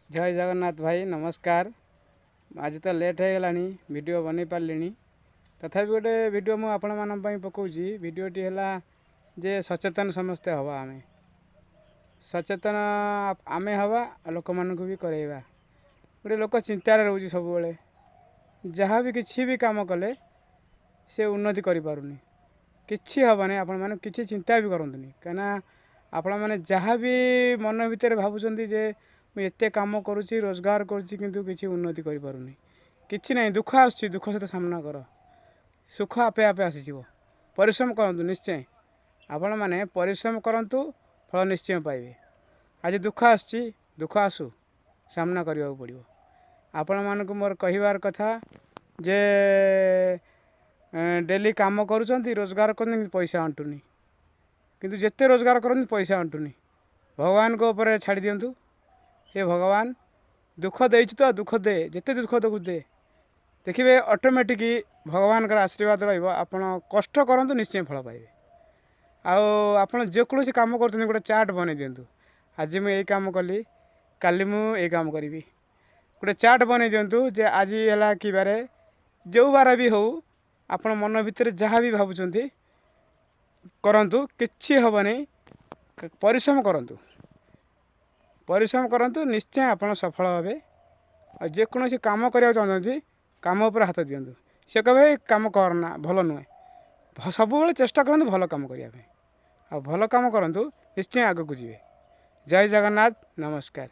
ଜୟ ଜଗନ୍ନାଥ ଭାଇ, ନମସ୍କାର। ଆଜି ତ ଲେଟ୍ ହେଇଗଲାଣି, ଭିଡ଼ିଓ ବନେଇ ପାରିଲିଣି। ତଥାପି ଗୋଟେ ଭିଡ଼ିଓ ମୁଁ ଆପଣମାନଙ୍କ ପାଇଁ ପକାଉଛି। ଭିଡ଼ିଓଟି ହେଲା ଯେ ସଚେତନ ସମସ୍ତେ ହେବା, ଆମେ ସଚେତନ ଆମେ ହେବା ଆଉ ଲୋକମାନଙ୍କୁ ବି କରାଇବା। ଗୋଟେ ଲୋକ ଚିନ୍ତାରେ ରହୁଛି ସବୁବେଳେ, ଯାହା ବି କିଛି ବି କାମ କଲେ ସେ ଉନ୍ନତି କରିପାରୁନି। କିଛି ହେବନି, ଆପଣମାନେ କିଛି ଚିନ୍ତା ବି କରନ୍ତୁନି। କାହିଁକିନା ଆପଣମାନେ ଯାହା ବି ମନ ଭିତରେ ଭାବୁଛନ୍ତି ଯେ ମୁଁ ଏତେ କାମ କରୁଛି, ରୋଜଗାର କରୁଛି, କିନ୍ତୁ କିଛି ଉନ୍ନତି କରିପାରୁନି। କିଛି ନାହିଁ, ଦୁଃଖ ଆସୁଛି, ଦୁଃଖ ସହିତ ସାମ୍ନା କର, ସୁଖ ଆପେ ଆପେ ଆସିଯିବ। ପରିଶ୍ରମ କରନ୍ତୁ, ନିଶ୍ଚୟ ଆପଣମାନେ ପରିଶ୍ରମ କରନ୍ତୁ, ଫଳ ନିଶ୍ଚୟ ପାଇବେ। ଆଜି ଦୁଃଖ ଆସୁଛି, ଦୁଃଖ ଆସୁ, ସାମ୍ନା କରିବାକୁ ପଡ଼ିବ। ଆପଣମାନଙ୍କୁ ମୋର କହିବାର କଥା ଯେ ଡେଲି କାମ କରୁଛନ୍ତି, ରୋଜଗାର କରୁଛନ୍ତି, କିନ୍ତୁ ପଇସା ଅଣ୍ଟୁନି। କିନ୍ତୁ ଯେତେ ରୋଜଗାର କରନ୍ତି ପଇସା ଅଣ୍ଟୁନି। ଭଗବାନଙ୍କ ଉପରେ ଛାଡ଼ି ଦିଅନ୍ତୁ। ହେ ଭଗବାନ, ଦୁଃଖ ଦେଇଛୁ ତ ଦୁଃଖ ଦେ, ଯେତେ ଦୁଃଖ ଦେବୁ ଦେ। ଦେଖିବେ ଅଟୋମେଟିକ୍ ଭଗବାନଙ୍କର ଆଶୀର୍ବାଦ ରହିବ। ଆପଣ କଷ୍ଟ କରନ୍ତୁ, ନିଶ୍ଚୟ ଫଳ ପାଇବେ। ଆଉ ଆପଣ ଯେକୌଣସି କାମ କରୁଛନ୍ତି, ଗୋଟେ ଚାର୍ଟ ବନେଇ ଦିଅନ୍ତୁ। ଆଜି ମୁଁ ଏଇ କାମ କଲି, କାଲି ମୁଁ ଏଇ କାମ କରିବି। ଗୋଟେ ଚାର୍ଟ ବନେଇ ଦିଅନ୍ତୁ ଯେ ଆଜି ହେଲା କି ବାରେ, ଯେଉଁ ବାର ବି ହେଉ, ଆପଣ ମନ ଭିତରେ ଯାହା ବି ଭାବୁଛନ୍ତି କରନ୍ତୁ, କିଛି ହେବନି। ପରିଶ୍ରମ କରନ୍ତୁ, ପରିଶ୍ରମ କରନ୍ତୁ, ନିଶ୍ଚୟ ଆପଣ ସଫଳ ହେବେ। ଆଉ ଯେକୌଣସି କାମ କରିବାକୁ ଚାହୁଁଛନ୍ତି, କାମ ଉପରେ ହାତ ଦିଅନ୍ତୁ। ସେ କହିବେ କାମ କରନା, ଭଲ ନୁହେଁ। ସବୁବେଳେ ଚେଷ୍ଟା କରନ୍ତୁ ଭଲ କାମ କରିବା ପାଇଁ, ଆଉ ଭଲ କାମ କରନ୍ତୁ, ନିଶ୍ଚୟ ଆଗକୁ ଯିବେ। ଜୟ ଜଗନ୍ନାଥ, ନମସ୍କାର।